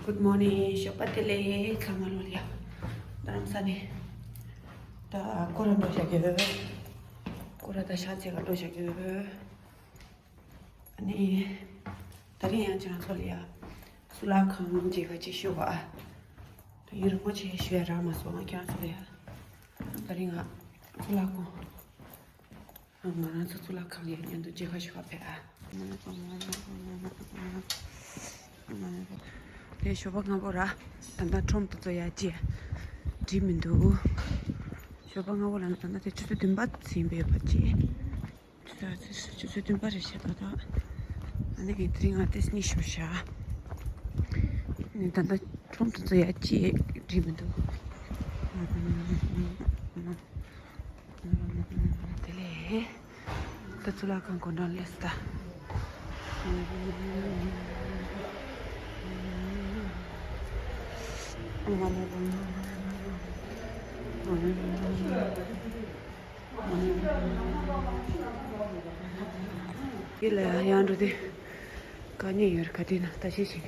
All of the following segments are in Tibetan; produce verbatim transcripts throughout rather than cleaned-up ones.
Good morning. ཞོགས་པ་བདེ་ལེགས། ཚང་མ་ལོ་ལ་ཡ། རྡ་རམ་ས་ནས་ད་སྐོར་ར་འགྲོ་བཞག་གི་ཡོད། སྐོར་ར་ད་ཤར་རྩེ་ག་འགྲོ་བཞག་གི་ཡོད། ཨ་ནི་ད་རིང་ཡང་ཁྱེད་རང་ཚོ་ལ་ཡ་གཙུག་ལག་ཁང་མཇལ་ཁ་ཅིག་ཞུ་བ། ད་ཡུན་རིང་པོ་ཅིག་ཞུ་ཡ་རག་མ་སོང་། ཁྱེད་རང་ཚོ་ལ་ཡ་ད་རིང་ང་གཙུག་ལག་ཁང་། ང་རང་ཚོ་གཙུག་ལག་ཁང་ལ་མཉམ་དུ་མཇལ་ཁ་ཞུ་བ་ཕེབས་ཨ། དེ་ཞོགས་པ་སྔ་པོ་ར། ད་ལྟ་ཁྲོམ་དུ་ཚོ་ཡ་ཅི་བྲིས་མི་འདུག་ཞོགས་པ་སྔ་པོ་ལ་ནི་ད་ལྟ་དེ་ཆུ་ཚོད་བདུན་པ་ཟིན་པའི་བར་ཅི། ཆུ་ཚོད་ཆུ་ཚོད་བདུན་པ་རེད་ཤག་ད་ལྟ། ཨ་ནི་དེ་རིང་ང་ཏེ་སི་ནི་ཞུ་ཤག་ནི་ད་ལྟ་ཁྲོམ་དུ་ཚོ་ཡ་ཅི་བྲིས་མི་འདུག་དེ་ལས། ད་གཙུག་ལག་ཁང་སྒོ་འགྲམ་སླེབས་སོང་ད། ཡིད་ལ་ཡང་འགྲོ་དུས། དཀའ་ངལ་ཡོད་རེད། ག་དུས་ན་ད་ཤེས་ཤིག་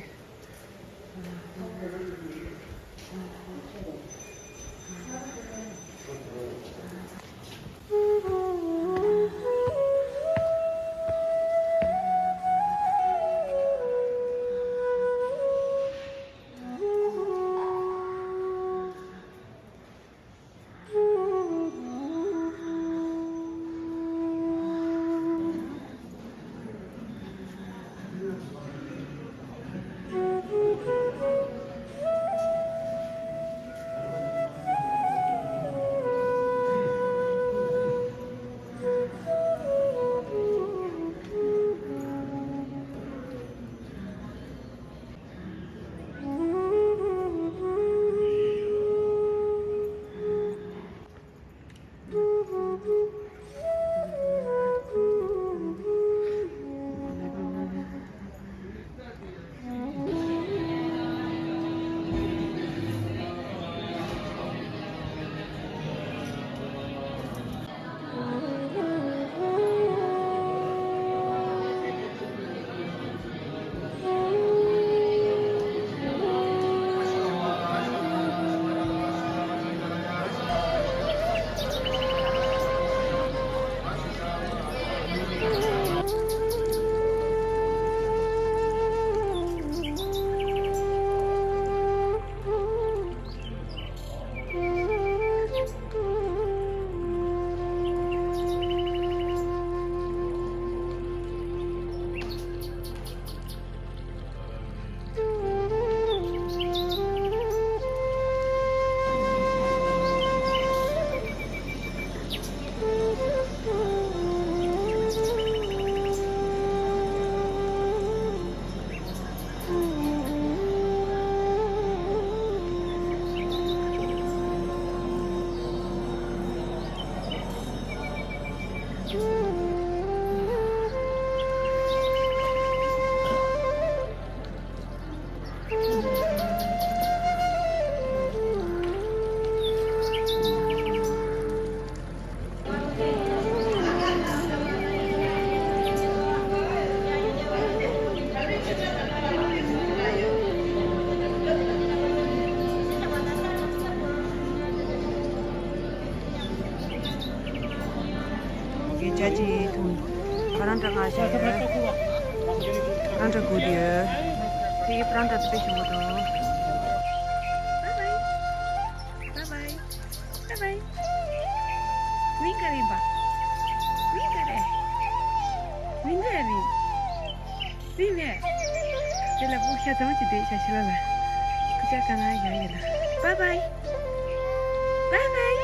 གི་ཅ་ཅི་འཐུང་། པ་རང་ཊ་ང་ཤ་ཡོད། པ་རང་ཊ་གུ་དེ་ཡོད། དེ་པ་རང་ཊ་དེ་ཞིམ་པོ་འདུག Bye bye. Bye bye. Bye bye. མིང་ག་རེ་ཡིན་པ། མིང་ག་རེ། མིང་ག་རེ། མིང་མེད། དེ་ལ་སྤུ་ཤ་ཙམ་གྱི་བསྡད་བྱ་ཤི་ལ་ལ། སྐུ་ཅག་ག་ན་ཡ་ཡིན་ལ། Bye bye. Bye bye.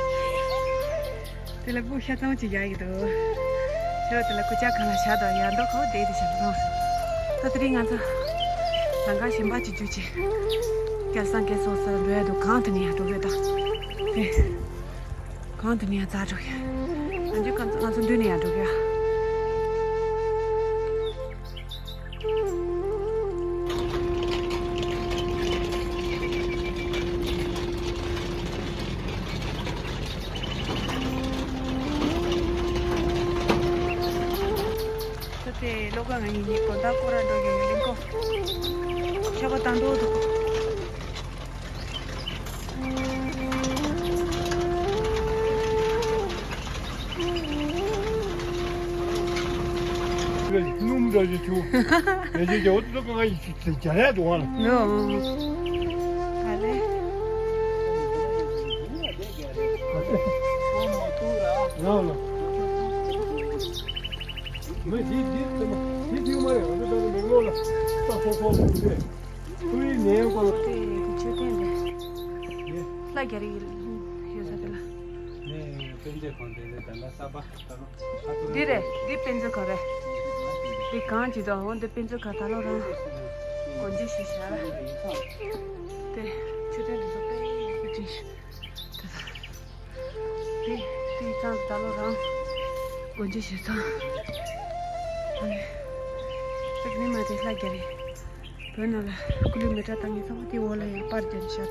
དེ་ལ་སྤུ་ཤ་ཙམ་གྱི་ཡ་ཡིན་འདུག་ཤ་དེ་ལ་སྐུ་ཅག་ག་ན་བྱ་དང་ཡ་འདོག་ཁོ་བསྡད་དེ་བྱ་ལ། ད་དེ་རིང་ང་ཚོ་ལམ་ཁ་གཞན་པ་ཅིག་རྒྱུག་ཅིག་སྐལ་བཟང་སྐལ་སོགས་སར་འགྲོ་ཡ་འདུག་གང་དུ་ནི་ཡ་འགྲོ་གི་ད། ཨེ། གང་དུ་ནི་ཡ་རྩ་འགྲོ་གི་ང་ཚོ་ང་ཚོ་མདུན་ནས་ཡ་འགྲོ་གི་ཡ། ད་དེ་ལོ་ག་ང་གཉིས་གཉིས་གོ་ད་སྐོར་ར་འགྲོ་གི་ཡོད་ལིང་གོ་ཤ་བ་དང་འགྲོ་འདུག་སྣུམ་འདྲ་ཞིག་བྱུང་། དེ་ཞིག་རྒྱ་བོ་དེ་ཚོ་གང་ཡིན་ཞིག་ཟེར་རྒྱ་ཡ་འདུག་ཨ། ནོ། ག་ལེ། རང་ལ། མི་འདི་འདི་ཚེ་མ་འདི་འདི་མ་རེད། ང་ཚོ་ད་ནི་མེག་ལོ་ལ་ས་ཁོ་ཁོ་ལ་འདུག་སྟེ། ཁོའི་ནས་ཀོ་ལ། དེ་མཆོད་རྟེན་དེ། ལྷ་རྒྱ་རི་ཡོད་ས་དེ་ལ། ནས་དཔེ་མཛོད་ཁང་དེ་ལས་ད་ལྟ་གསར་པ་ད་ལོ། འདི་རེད། འདི་དཔེ་མཛོད་ཁང་རེད། འདི་གང་ཅི་དང་འོ་འདི་དཔེ་མཛོད་ཁང་ད་ལོ་རང་སྒོ་འབྱེད་བྱས་བཞག་ར། དེ་མཆོད་རྟེན་འདི་ཚོ་དཔེ་ཡག་པོ་བྲིས། དེ་དེ་ཚང་ད་ལོ་རང་སྒོ་འབྱེད་བྱས་ཚང་། ཨ་ནི་ཨ་ནི་མ་དེ་ལྷ་རྒྱ་རི། བོད་ནང་ལ་སྐུ་ལུས་མེ་སྲེག་བཏང་མཁན་ཚང་མ་དེ་འོག་ལ་ཡང་པར་བརྒྱབ་བཞག་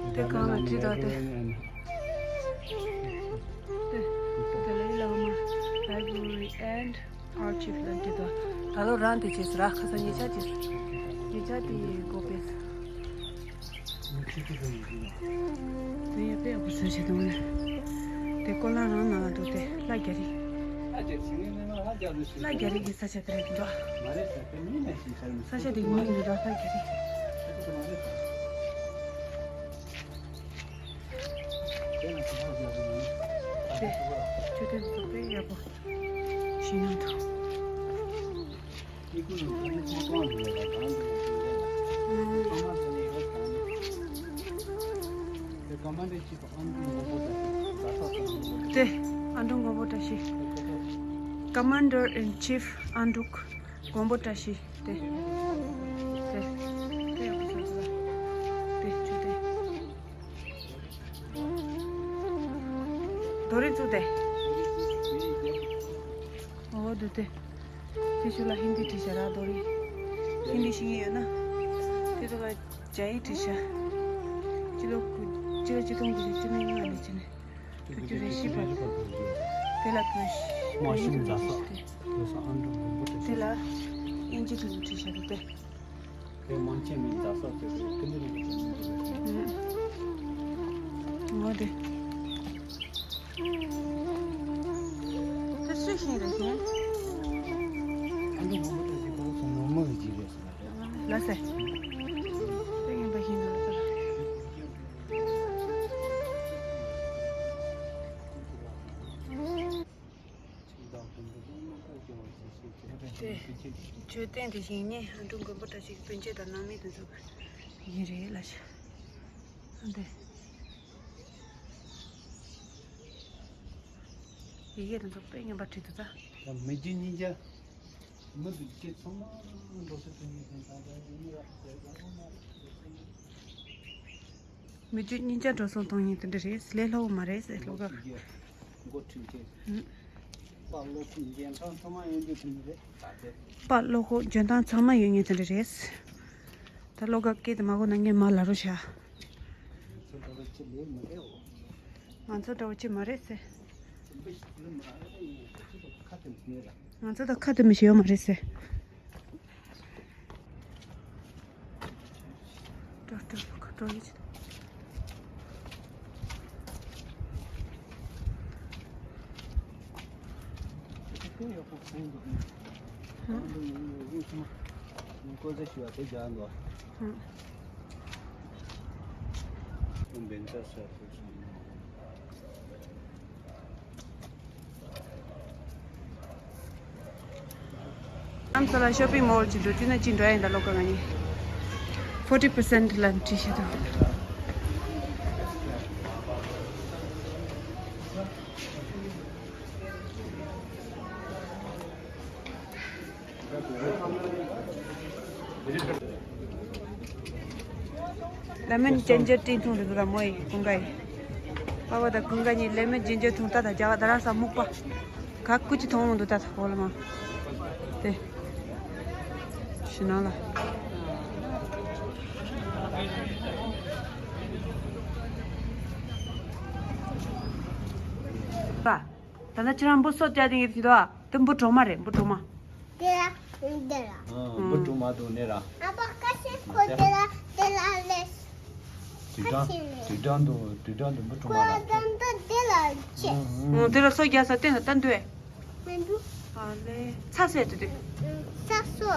འདུག་དེ་གང་ལ་བྲིས་འདུག་དེ། དེ་དེ་ལ་ཡི་ལ་མ་Library and Archive ལ་བྲིས་འདུག་ད་ལོ་རང་དེ་བྱས་ཟེར་ར། ཁ་སང་ཉེ་ཆར་བྱས་ཟེར། ཉེ་ཆར་དེ་གོ་པས། དེ་ཡང་དཔེ་ཡག་པོ་བཟོས་བྱས་འདུག་ནས། དེ་ཀོ་ལ་རང་ནང་ལ་འདུག་དེ་ལྷ་རྒྱ་རི། ལྷ་རྒྱ་རི་གི་ས་ཆ་དེ་རེད་འདུག་ས་ཆ་དེ་མིང་ཡིན་འདུག་ལྷ་རྒྱ་རི། དེ་མཆོད་རྟེན་ཚོ་དཔེ་ཡག་པོ་ཞིག་ཡོད་འདུག་དེ་ཨ་འབྲུག་མགོན་པོ་བཀྲ་ཤིས། Commander in Chief ཨ་འབྲུག་མགོན་པོ་བཀྲ་ཤིས། དེ་དེ་དེ་ཡག་པོ་བཟོས་འདུག་དེ་མཆོད་རྟེན། རྡོ་རིང་བཙུགས་ཏེ། འོ་འདུག་སྟེ། དེ་ཚོ་ལ་ཧིན་དི་བྲིས་བཞག་ར། རྡོ་རིང་། ཧིན་དི་ཤེས་ཀྱི་ཡོད་ན། དེ་ཚོ་ལ་རྒྱ་ཡིག་བྲིས་བཞག་སྤྱི་ལོ་དགུ་སྤྱི་ལོ་ཆིག་སྟོང་དགུ་བརྒྱ་བཅུ་མེད་ལྔ་ནས་བྱས་ནས་དྲུག་ཅུ་རེ་བཞི་བར། དེ་ལ་བོད་ཡིག་ཏུ་བྲིས་ཏེ། དེ་ལ་དབྱིན་ཇི་དུ་བྲིས་བཞག་འདུག་སྟེ། དེ་མང་ཆེ་མི་རྫ་ས་ཟེར་ཏེ་ཀུན་འདུས་རིན་པོ་ཆེ་མིང་དུ་ཟེར། ངོ་དེ། དེ་སུ་ཤེས་རེད་ཤེས། ཨ་འདི་ངོ་མ་ཏྲ་ཞིག་ཁོ་རང་ཚོ་ངོ་མ་གི་རྗེས་རེད་ཟེར་ལ་རེད། ལ་སེ། དེ་ངན་པ་ཤེས་འདུག་ལ་ཟེར། དེ་མཆོད་རྟེན་དེ་བཞེངས་མཁན་ཨ་འབྲུག་མགོན་པོ་བཀྲ་ཤིས་ཀྱི་སྤུན་མཆེད་དང་ནང་མི་དེ་ཚོ་ཡིན་རེད་ལ་ཤ། འདི་ཡི་གེ་དེ་ཚོ་དཔེ་ངན་པ་བྲིས་འདུག་ད། ད་མི་རྒྱུ་གཉིས་ཀ་མི་དེ་ཚོ་ཚང་མ་འགྲོ་སོང་ཐོན་ཡིན་ཟེར་ད་ད་ཡིན་ར་ཟེར་ད་ཨོ་མ་རེད་ཟེར། མི་རྒྱུ་གཉིས་ཀ་འགྲོ་སོང་གཏོང་མཁན་དེ་འདྲ་རེད། ལས་སླ་པོ་མ་རེད་ཟེར་ལོ་ག་འགོ་ཁྲིད་ཀྱི་ཧུམ། པ་ལོ་ཁུངས་རྒྱན་ཐང་ཚང་མ་ཡོང་རྒྱུ་དེ་འདྲ་རེད་ད་དེ། པ་ལོ་ཁོ་འཇོན་ཐང་ཚང་མ་ཡོད་མཁན་དེ་འདྲ་རེད། ད་ལོ་ག་སྐད་དེ་མ་གོ་ན་ངས་མ་ལ་རུ་བྱ། ཚོ་ད་ལོ་ཁྱི་ལས་མི་རེད་འོ། ང་ཚོ་འདྲ་བོ་ཅི་མ་རེད་ཟེར། ཁ་དེ་མི་རེད། ང་ཚོ་ད་ཁ་དེ་མི་ཤེས་ཡོད་མ་རེད་ཟེར། ཏྲོ་ཏྲོ་ཁོ་ཏྲོ་ཡི་ཆེད། ཧུམ། ཀོ་ཟེ་ཞུ་བ་དེ་རྒྱག་འདུག་ཧུམ། ཀུན་བེན་ཙ་ས་ཐུག་སོང་། ལམ་ས་ལ་ཤོ་པིང་མོལ་གྱི་འགྲོ་དུས་ན་ཅི་འགྲོ་ཡིན་ད་ལོ་ག་ང་གཉིས་forty percent ལ་བྲིས་ཤི་འདུག་ལ་མིན་ཅན་ཇེར་ཏིང་འཐུང་རེད་འདུག་ལ་མོ་ཡི་ཀུན་དགའ་ཡི། པ་པ་དང་ཀུན་དགའ་གཉིས་ལ་མིན་ཅན་ཇེར་འཐུང་ད་ད་རྒྱ་གར་ད་རང་ས་སྨུག་པ། ག་ཀུ་ཅི་མཐོང་འོང་འདུག་ད་ད་འོ་ལ་མ། དེ། ཕྱི་ནང་ལ། པ། ད་ནི་ཁྱེད་རང་འབུ་སོ་བརྒྱབ་དེ་ངས་དེ་དོ། དེ་འབུ་གྲོག་མ་རེད་འབུ་གྲོག་མ། དེ་ལ་འདི་ལ། ཨ། འབུ་གྲོག་མ་འདུག་ནས་ར། ཨ་ཕ་ཁ་ཤས་ཁོ་དེ་ལ་དེ་ལ་ལས། དུས་དྲང་དུས་དྲང་དུ་དུས་དྲང་དུ་མི་ཁྲོ་མ་ལ་ད། ཨོ་དེ་ལ་སོ་རྒྱག་ས་བསྟན་ལ་ལྟ་འདོད། མི་འདུག་ཨ་ལེ་ཚ་སེ་དུ་དུ། ཚ་སོ།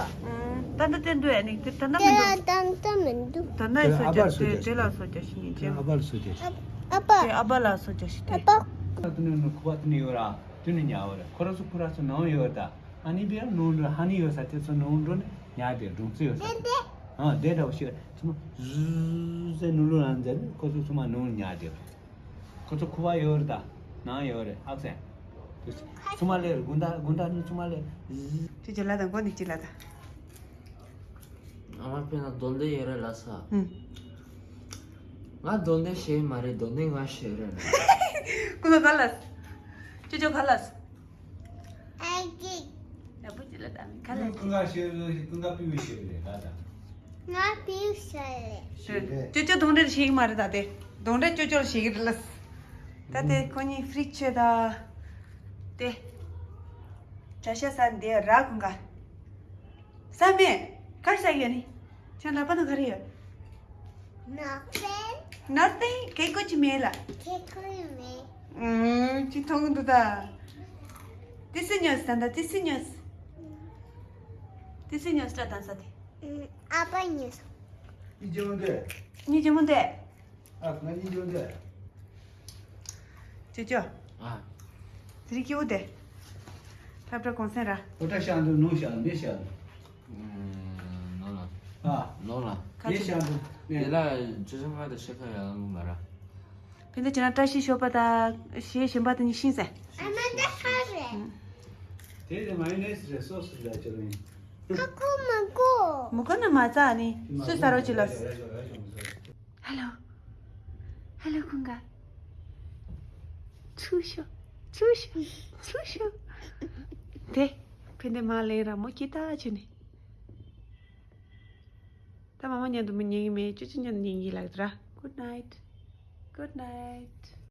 ད་ལྟ་བསྟན་འདོད་ནི་དེ་ད་ལྟ་མི་འདུག་ད་ལྟ་མི་འདུག་ད་ལྟ་སོ་རྒྱག་དེ་དེ་ལ་སོ་རྒྱག་ཞིག་ཡིན་ཅེ། ཨ་ཕ་ལ་སོ་རྒྱག་ཞིག་ཨ་ཕ། དེ་ཨ་ཕ་ལ་སོ་རྒྱག་ཞིག་དེ། ཨ་ཕ། ད་དུ་ནས་ནུ་ཁུ་བ་དུ་ནས་ཡོད་ར་དུ་ནས་ཉ་བ་ར་ཁོ་ར་སོ་ཁུ་ར་སོ་ནང་ཡོད་ད། ཨ་ནི་བེ་ནོར་འགྲོ་ཧ་ནི་ཡོད་ས་དེ་ཚོ་ནོར་འགྲོ་ནི་ཉ་དེ་སྒྲུང་རྩི་ཡོད་ས་དེ། ཨ་དེ་འདྲ་བོ་ཞིག་ཚོ་ཟུ་ཟེ་ནུ་ལུ་རང་ཟེ་ནི་ཁོ་ཚོ་ཚོ་མ་ནོར་ཉ་དེ། ཁོ་ཚོ་ཁུ་བ་ཡོད་རེད་ད། ནང་ཡོད་རེད་ཨག་སེ། ཚོ་མ་ལེ་རེད་དགུན་ད་དགུན་ད་ནི་ཚོ་མ་ལེ། ཅི་ཅི་ལ་ད་མགོ་ནི་ཅི་ལ་ད། ཨ་མ་དཔེར་ན་གདོན་འདྲེ་ཡོད་རེད་ལ་ས། ཨུམ། ང་གདོན་འདྲེ་ཞེས་མ་རེད་གདོན་འདྲེ་ང་ཞེས་རེད། ཀུན་ལ་ག་ལ། ཅོ་ཅོ་ག་ལ། ཨ་ཀི། ཡག་པོ་ཅི་ལ་ད་མི་ག་ལ། ཀུན་དགའ་ཞེས་ཀུན་དགའ་པི་བི་ཞེས་རེད་ད་ད། ང་པི་བི་ཞེས་རེད། ཅོ་ཅོ་གདོན་འདྲེ་ཞེས་མ་རེད་ད་དེ། གདོན་འདྲེ་ཅོ་ཅོ་ལ་ཞེས་ཀྱི་རེད་ལ། ད་དེ་ཁོ་གཉིས་ཕི་རིཇ་ཆེ་ད། དེ། བྱ་ཤ་ཟ་འདི་ར་ཀུན་དགའ། ཟ་མེད། གར་ཟ་ཡོད་ནི། ཁྱོད་ལག་པ་ན་ག་རེ་ཡོད། Nothing. Nothing. གེ་ཀོ་ཅི་མེད་ལ། གེ་ཀོ་ཅི་མེད། ཨུམ། ཅི་མཐོང་འདུག་ད། ཏི་སི་ཉོས་ད་ད་ཏི་སི་ཉོས། ཏི་སི་ཉོས་ད་ད་ས་དེ། ཨུམ། ཨ་ཕ་ཉོས། ཉི་ཇེ་མོ་འདི། ཉི་ཇེ་མོ་འདི། ཨ་ང་གཉིས་ཡོད་འདི། ཅོ་ཅོ། ཨ། དེ་རིང་སྐྱིད་པོ་དེ། ཐབ་ཀྲ་གོང་སེང་ར། ཨོ་ཏྲ་ཤ་འདུག་ནུ་ཤ་འདི་ཤ་འདུག་ནོ་ལ། ཨ། ནོ་ལ། ཁ་ཅིག་ཤ་འདུག་ནས། དེ་ལ་ཅོ་ཅོ་ང་དང་ཤ་ཁ་ཡང་ལ་ལུ་མ་ར། ཕན་ཚུན་བྱས་ན་བཀྲ་ཤིས་ཞོགས་པ་དང་ཞེས་གཞན་པ་དང་གཉིས་ཤིང་ཟེར། ཨ་མ་ད་ཁ་རེད། དེ་དེ་མ་ཡོ་ནེ་སི་རེད་སོ་སི་རེད་ཅོ་རེད། ཁ་ཁོ་མ་གོ། མུ་གོ་ན་མ་ཙ་ནི་སུ་ས་རོ་ཅི་ལ། ཧེ་ལོ། ཧེ་ལོ་ཀུན་དགའ། ཚུར་ཤོག་ཚུར་ཤོག་ཚུར་ཤོག་དེ། ཕན་དེ་མ་ལེན་ར་མོ་ཀི་ཏ་ཆུ་ནི། ད་མ་མ་མཉམ་དུ་མི་ཉན་གི་མེད་ཅོ་ཅོ་མཉམ་དུ་ཉན་གི་ལགས་ར། Good night. Good night.